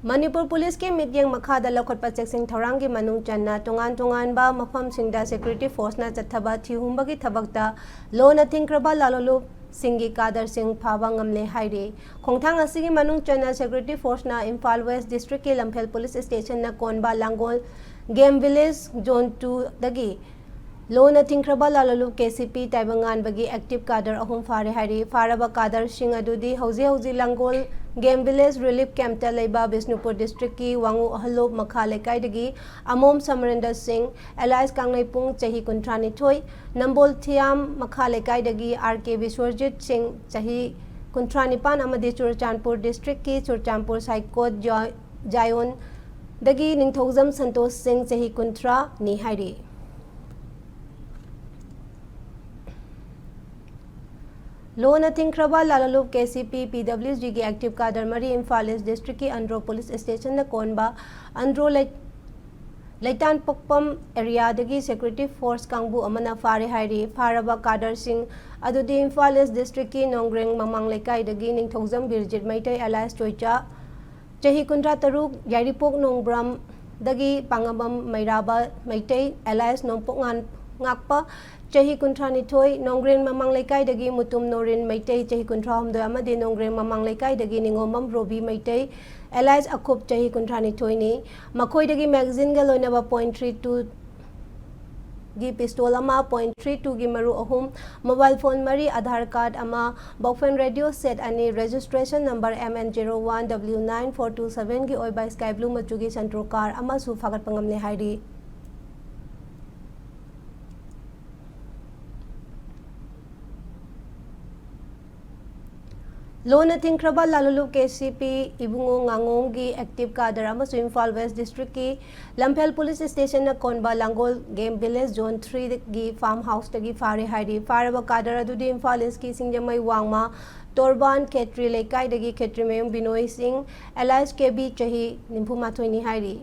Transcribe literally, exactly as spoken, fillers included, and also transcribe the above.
ꯃꯅꯤꯄꯨꯔ ꯄꯨꯂꯤꯁꯀꯤ ꯃꯤꯠꯌꯦꯡ ꯃꯈꯥꯗ ꯂꯧꯈꯠꯄ ꯆꯦꯛꯁꯤꯟ ꯊꯧꯔꯥꯡꯒꯤ ꯃꯅꯨꯡ ꯆꯟꯅ ꯇꯣꯉꯥꯟ ꯇꯣꯉꯥꯟꯕ ꯃꯐꯝꯁꯤꯡꯗ ꯁꯦꯀ꯭ꯌꯨꯔꯤꯇꯤ ꯐꯣꯔꯁꯅ ꯆꯠꯊꯕ ꯊꯤꯍꯨꯝꯕꯒꯤ ꯊꯕꯛꯇ ꯂꯣꯟꯅ ꯊꯤꯡꯈ꯭ꯔꯕ ꯂꯥꯂꯣꯂꯨꯞꯁꯤꯡꯒꯤ ꯀꯥꯗꯔꯁꯤꯡ ꯐꯥꯕ ꯉꯝꯂꯦ ꯍꯥꯏꯔꯤ꯫ ꯈꯣꯡꯊꯥꯡ ꯑꯁꯤꯒꯤ ꯃꯅꯨꯡ ꯆꯟꯅ ꯁꯦꯀ꯭ꯌꯨꯔꯤꯇꯤ ꯐꯣꯔꯁꯅ ꯏꯝꯐꯥꯜ ꯋꯦꯁ ꯗꯤꯁꯇ꯭ꯔꯤꯛꯀꯤ ꯂꯝꯐꯦꯜ ꯄꯨꯂꯤꯁ ꯁ꯭ꯇꯦꯁꯟꯅ ꯀꯣꯟꯕ ꯂꯥꯡꯒꯣꯜ ꯒꯦꯝ ꯚꯤꯂꯦꯖ ꯖꯣꯟ ꯇꯨꯗꯒꯤ ꯂꯣꯟꯅ ꯊꯤꯡꯈ꯭ꯔꯕ ꯂꯥꯂꯣꯂꯨꯞ ꯀꯦ ꯁꯤ ꯄꯤ ꯇꯥꯏꯕꯪꯉꯥꯟꯕꯒꯤ ꯑꯦꯛꯇꯤꯚ ꯀꯥꯗꯔ ꯑꯍꯨꯝ ꯐꯥꯔꯦ ꯍꯥꯏꯔꯤ꯫ ꯐꯥꯔꯕ ꯀꯥꯗꯔꯁꯤꯡ ꯑꯗꯨꯗꯤ ꯍꯧꯖꯤꯛ ꯍꯧꯖꯤꯛ ꯂꯥꯡꯒꯣꯜ ꯒꯦꯝ ꯚꯤꯂꯦꯖ ꯔꯤꯂꯤꯐ ꯀꯦꯝꯞꯇ ꯂꯩꯕ ꯕꯤꯁꯅꯨꯄꯨꯔ ꯗꯤꯁꯇ꯭ꯔꯤꯛꯀꯤ ꯋꯥꯉꯨ ꯑꯍꯜꯂꯣꯞ ꯃꯈꯥ ꯂꯩꯀꯥꯏꯗꯒꯤ ꯑꯃꯣꯝ ꯁꯃꯔꯦꯟꯗꯔ ꯁꯤꯡ, ꯑꯦꯂꯥꯏꯁ ꯀꯥꯡꯂꯩꯄꯨꯡ, ꯆꯍꯤ ꯀꯨꯟꯊ꯭ꯔꯥ ꯅꯤꯊꯣꯏ, ꯅꯝꯕꯣꯜ ꯊꯤꯌꯥꯝ ꯃꯈꯥ ꯂꯩꯀꯥꯏꯗꯒꯤ ꯑꯥꯔ ꯀꯦ ꯕꯤꯁ꯭ꯋꯔꯖꯤꯠ ꯁꯤꯡ, ꯆꯍꯤ ꯀꯨꯟꯊ꯭ꯔꯥ ꯅꯤꯄꯥꯟ ꯑꯃꯗꯤ ꯆꯨꯔꯆꯥꯟꯄꯨꯔ ꯗꯤꯁꯇ꯭ꯔꯤꯛꯀꯤ ꯆꯨꯔꯆꯥꯟꯄꯨꯔ ꯁꯥꯏꯀꯣꯠ ꯖꯣ-, ꯖꯥꯌꯣꯟꯗꯒꯤ ꯅꯤꯡꯊꯧꯖꯝ ꯁꯟꯇꯣꯁ ꯁꯤꯡ, ꯆꯍꯤ ꯀꯨꯟꯊ꯭ꯔꯥꯅꯤ ꯍꯥꯏꯔꯤ꯫ ꯂꯣꯟꯅ ꯊꯤꯡꯈ꯭ꯔꯕ ꯂꯥꯂꯣꯂꯨꯞ ꯀꯦ ꯁꯤ ꯄꯤ ꯄꯤ ꯗꯕ꯭ꯂꯤꯎ ꯖꯤꯒꯤ ꯑꯦꯛꯇꯤꯚ ꯀꯥꯗꯔ ꯃꯔꯤ ꯏꯝꯐꯥꯜ ꯏꯁ ꯗꯤꯁꯇ꯭ꯔꯤꯛꯀꯤ ꯑꯟꯗ꯭ꯔꯣ ꯄꯨꯂꯤꯁ ꯁ꯭ꯇꯦꯁꯟꯗ ꯀꯣꯟꯕ ꯑꯟꯗ꯭ꯔꯣ ꯂꯩ-, ꯂꯩꯇꯥꯟꯄꯣꯛꯄꯝ ꯑꯦꯔꯤꯌꯥꯗꯒꯤ ꯁꯦꯀ꯭ꯌꯨꯔꯤꯇꯤ ꯐꯣꯔꯁ ꯀꯥꯡꯕꯨ ꯑꯃꯅ ꯐꯥꯔꯦ ꯍꯥꯏꯔꯤ꯫ ꯐꯥꯔꯕ ꯀꯥꯗꯔꯁꯤꯡ ꯑꯗꯨꯗꯤ ꯏꯝꯐꯥꯜ ꯏꯁ ꯗꯤꯁꯇ꯭ꯔꯤꯛꯀꯤ ꯅꯣꯡꯒ꯭ꯔꯦꯡ ꯃꯃꯥꯡ ꯂꯩꯀꯥꯏꯗꯒꯤ ꯅꯤꯡꯊꯧꯖꯝ ꯕꯤꯔꯖꯤꯠ ꯃꯩꯇꯩ ꯑꯦꯂꯥꯏꯁ ꯆꯣꯏꯆꯥ, ꯆꯍꯤ ꯀꯨꯟꯊ꯭ꯔꯥ ꯇꯔꯨꯛ, ꯌꯥꯏꯔꯤꯄꯣꯛ ꯅꯣꯡꯕ꯭ꯔꯝꯗꯒꯤ ꯄꯥꯉꯝꯕꯝ ꯃꯩꯔꯥꯕ ꯃꯩꯇꯩ ꯑꯦꯂꯥꯏꯁ ꯅꯣꯡꯄꯣꯛ ꯉꯥꯟ-, ꯉꯥꯛꯄ, ꯆꯍꯤ ꯀꯨꯟꯊ꯭ꯔꯥ ꯅꯤꯊꯣꯏ, ꯅꯣꯡꯒ꯭ꯔꯦꯟ ꯃꯃꯥꯡ ꯂꯩꯀꯥꯏꯗꯒꯤ ꯃꯨꯇꯨꯝ ꯅꯣꯔꯤꯟ ꯃꯩꯇꯩ, ꯆꯍꯤ ꯀꯨꯟꯊ꯭ꯔꯥ ꯍꯨꯝꯗꯣꯏ, ꯑꯃꯗꯤ ꯅꯣꯡꯒ꯭ꯔꯦꯟ ꯃꯃꯥꯡ ꯂꯩꯀꯥꯏꯗꯒꯤ ꯅꯤꯉꯣꯝꯕꯝ ꯔꯣꯕꯤ ꯃꯩꯇꯩ ꯑꯦꯂꯥꯏꯁ ꯑꯈꯨꯞ, ꯆꯍꯤ ꯀꯨꯟꯊ꯭ꯔꯥ ꯅꯤꯊꯣꯏꯅꯤ꯫ ꯃꯈꯣꯏꯗꯒꯤ ꯃꯦꯒꯥꯖꯤꯟꯒ ꯂꯣꯏꯅꯕ ꯄꯣꯏꯟ ꯊ꯭ꯔꯤ ꯇꯨ ꯒꯤ ꯄꯤꯁꯇꯣꯜ ꯑꯃ, ꯄꯣꯏꯟ ꯊ꯭ꯔꯤ ꯇꯨꯒꯤ ꯃꯔꯨ ꯑꯍꯨꯝ, ꯃꯣꯕꯥꯏꯜ ꯐꯣꯟ ꯃꯔꯤ, ꯑꯙꯥꯔ ꯀꯥꯔꯗ ꯑꯃ, ꯕꯣꯛꯐꯦꯟ ꯔꯦꯗꯤꯑꯣ ꯁꯦꯠ ꯑꯅꯤ, registration number M N zero one W nine four two ꯁꯚꯦꯟꯒꯤ ꯑꯣꯏꯕ ꯁ꯭ꯀꯥꯏ ꯕ꯭ꯂꯨ ꯃꯆꯨꯒꯤ ꯁꯦꯟꯇ꯭ꯔꯣ ꯀꯥꯔ ꯑꯃꯁꯨ ꯐꯥꯒꯠꯄ ꯉꯝꯂꯦ ꯍꯥꯏꯔꯤ꯫ ꯂꯣꯟꯅ ꯊꯤꯡꯈ꯭ꯔꯕ ꯂꯥꯂꯨꯂꯨꯞ ꯀꯦ ꯁꯤ ꯄꯤ ꯏꯕꯨꯡꯉꯣ ꯉꯥꯉꯣꯝꯒꯤ ꯑꯦꯛꯇꯤꯚ ꯀꯥꯗꯔ ꯑꯃꯁꯨꯡ ꯏꯝꯐꯥꯜ ꯋꯦꯁ ꯗꯤꯁꯇ꯭ꯔꯤꯛꯀꯤ ꯂꯝꯐꯦꯜ ꯄꯨꯂꯤꯁ ꯁ꯭ꯇꯦꯁꯟꯅ ꯀꯣꯟꯕ ꯂꯥꯡꯒꯣꯜ ꯒꯦꯝ ꯚꯤꯂꯦꯖ ꯖꯣꯟ ꯊ꯭ꯔꯤꯒꯤ ꯐꯥꯔꯝ ꯍꯥꯎꯁꯇꯒꯤ ꯐꯥꯔꯦ ꯍꯥꯏꯔꯤ꯫ ꯐꯥꯔꯕ ꯀꯥꯗꯔ ꯑꯗꯨꯗꯤ ꯏꯝꯐꯥꯜ ꯏꯁꯀꯤ ꯁꯤꯡꯖꯃꯩ ꯋꯥꯡꯃ ꯇꯣꯔꯕꯥꯟ ꯈꯦꯇ꯭ꯔꯤ ꯂꯩꯀꯥꯏꯗꯒꯤ ꯈꯦꯇ꯭ꯔꯤꯃꯌꯨꯝ ꯕꯤꯅꯣꯏ ꯁꯤꯡ, ꯑꯦꯂꯥꯏꯁ ꯀꯦ ꯕꯤ, ꯆꯍꯤ ꯅꯤꯐꯨ ꯃꯥꯊꯣꯏꯅꯤ ꯍꯥꯏꯔꯤ꯫